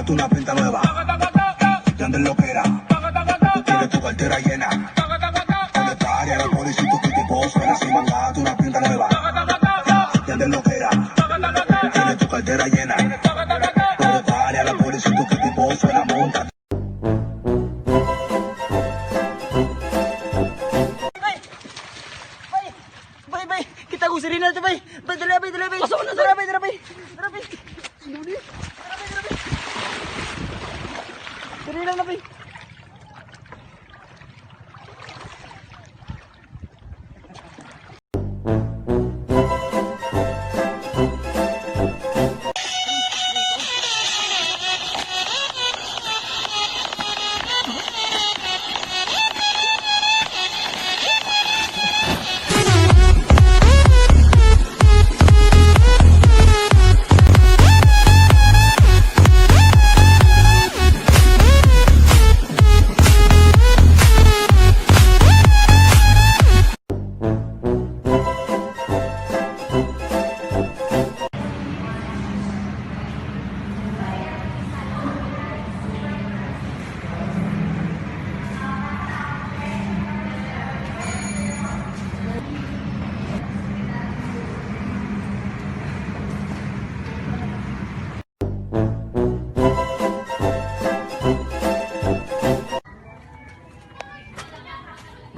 Si una pinta nueva, te andes lo que era. Tienes tu cartera llena. ¿Dónde está área la policía? Tu tipo suena. Si mangaste una pinta nueva, te andes lo que era. Tienes tu cartera llena. ¿Dónde está área la policía? Tu tipo suena. Monta. Bay! Bay! Bay, bay! Kita ko si Rinaldo, bay! Bay, dali, bay, dali, bay! Dali, bay, dali, bay! Dali, bay! Dali, bay, dali, bay! Dali lang na, bay!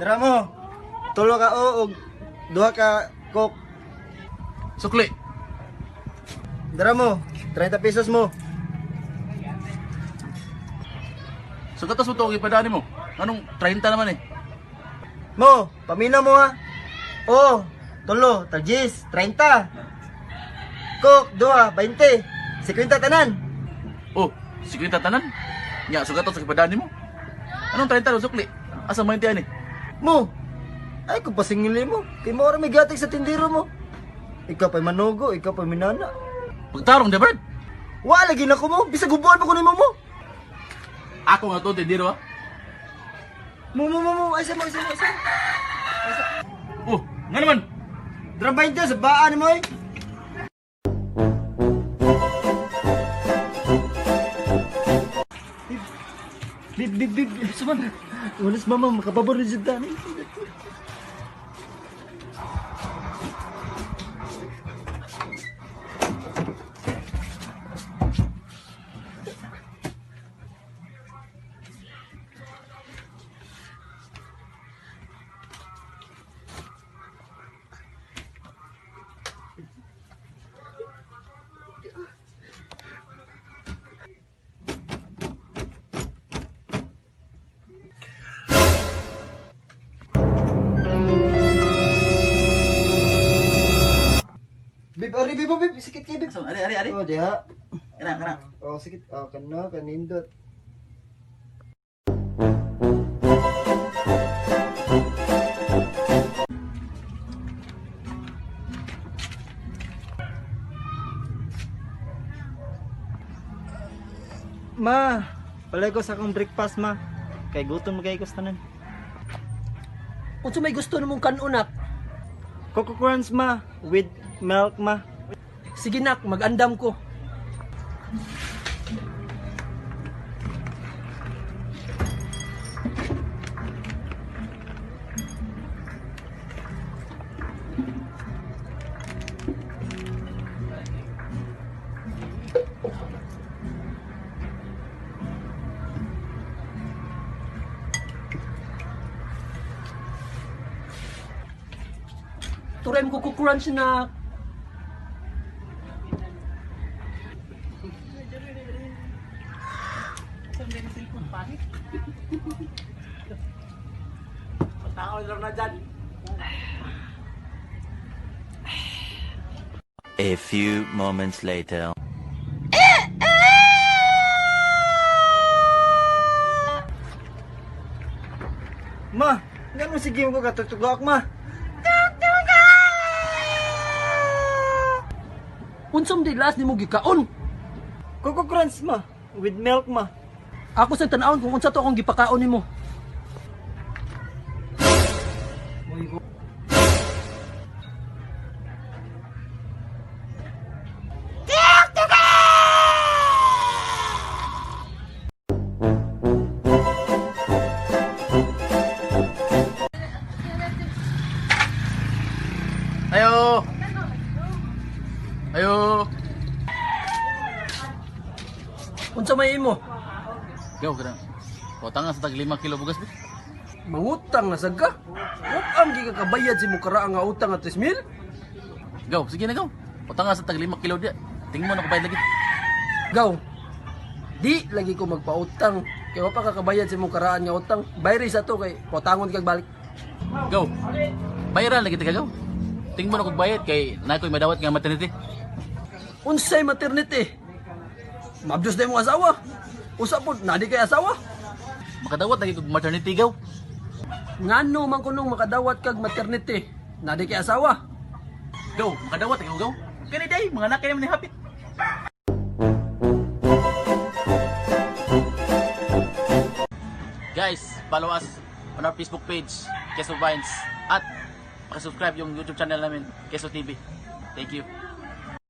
Dara mo! Tulo ka o, og duha ka coke. Sukli. Dara mo! 30 pesos mo. Sa gatas mo to, ipadani mo. Anong 30 naman eh. Mo, pamina mo ha. O, tulo, tagis, 30. Coke, duha, 20. 50 tanan. Oh, 50 tanan. Nya, sa gatas ipadani mo. Anong 30 no, sukli? Asa man eh? Mo, ay kung pasingili mo. Kay mo may gatik sa tindero mo. Ikaw pa'y manugo, ikaw pa'y minana. Pagtarong, di Brad? Wala lagi na ko mo, bisag gubuan pa ko nimo mo. Ako nga to, tindero ah. Mo mo mo mo, ay sa mo, ay sa mo, ay sa mo. Oh, nga naman. Drum 20 sa baan mo eh. Bib, bib, bib, bib, suman. Ulis mama, makapabor ni Jud tani. Bib, ari, bib, bib, sikit kay bib. So, ari, ari, ari. Oh, diha. Kana, kana. Oh, sikit. Oh, kano, kanindot. Ma, palay ko sa akong breakfast, ma. Kay gutom kay ko sa tanan. Unsa may gusto nimong kanunak? Coco Crunch, ma, with milk, ma. Sige nak, magandam ko. Turay mo ko crunch na. A few moments later. Ma, ngano sige mo ko katutugak, ma? Unsa man di last nimo gikaon? Coco Crunch, ma. With milk, ma. Ako sa tan-awon kung unsa to akong gipakaon nimo. Ayo. Ayo. Unsa may imo? Gaw ka na. Pautanga sa tag 5 kilo bugas bi. Mangutang na sad ka. Wa gi ka kabayad sa imong karaang nga utang nga 3,000? Gaw, sige na gaw. Pautanga sa tag 5 kilo dia. Tingin mo na kabayad lagi. Gaw. Di lagi ko magpautang. Kay wa pa ka kabayad sa imong karaan nga utang. Bayri sa to kay pautangon kag balik. Gaw. Bayaran lagi taga gaw. Tingin mo na kog bayad kay na ko'y madawat nga maternity. Unsay maternity? Mabdiyos na imong asawa. Usa pod na di kay asawa. Makadawat lagi kog maternity gaw. Ngano man kunong makadawat kag maternity? Na di kay asawa. Gaw, makadawat lagi ko gaw. Kani day, mga anak kayo man ni hapit. Guys, follow us on our Facebook page, Keso Vines, at pakisubscribe yung YouTube channel namin, Keso TV. Thank you.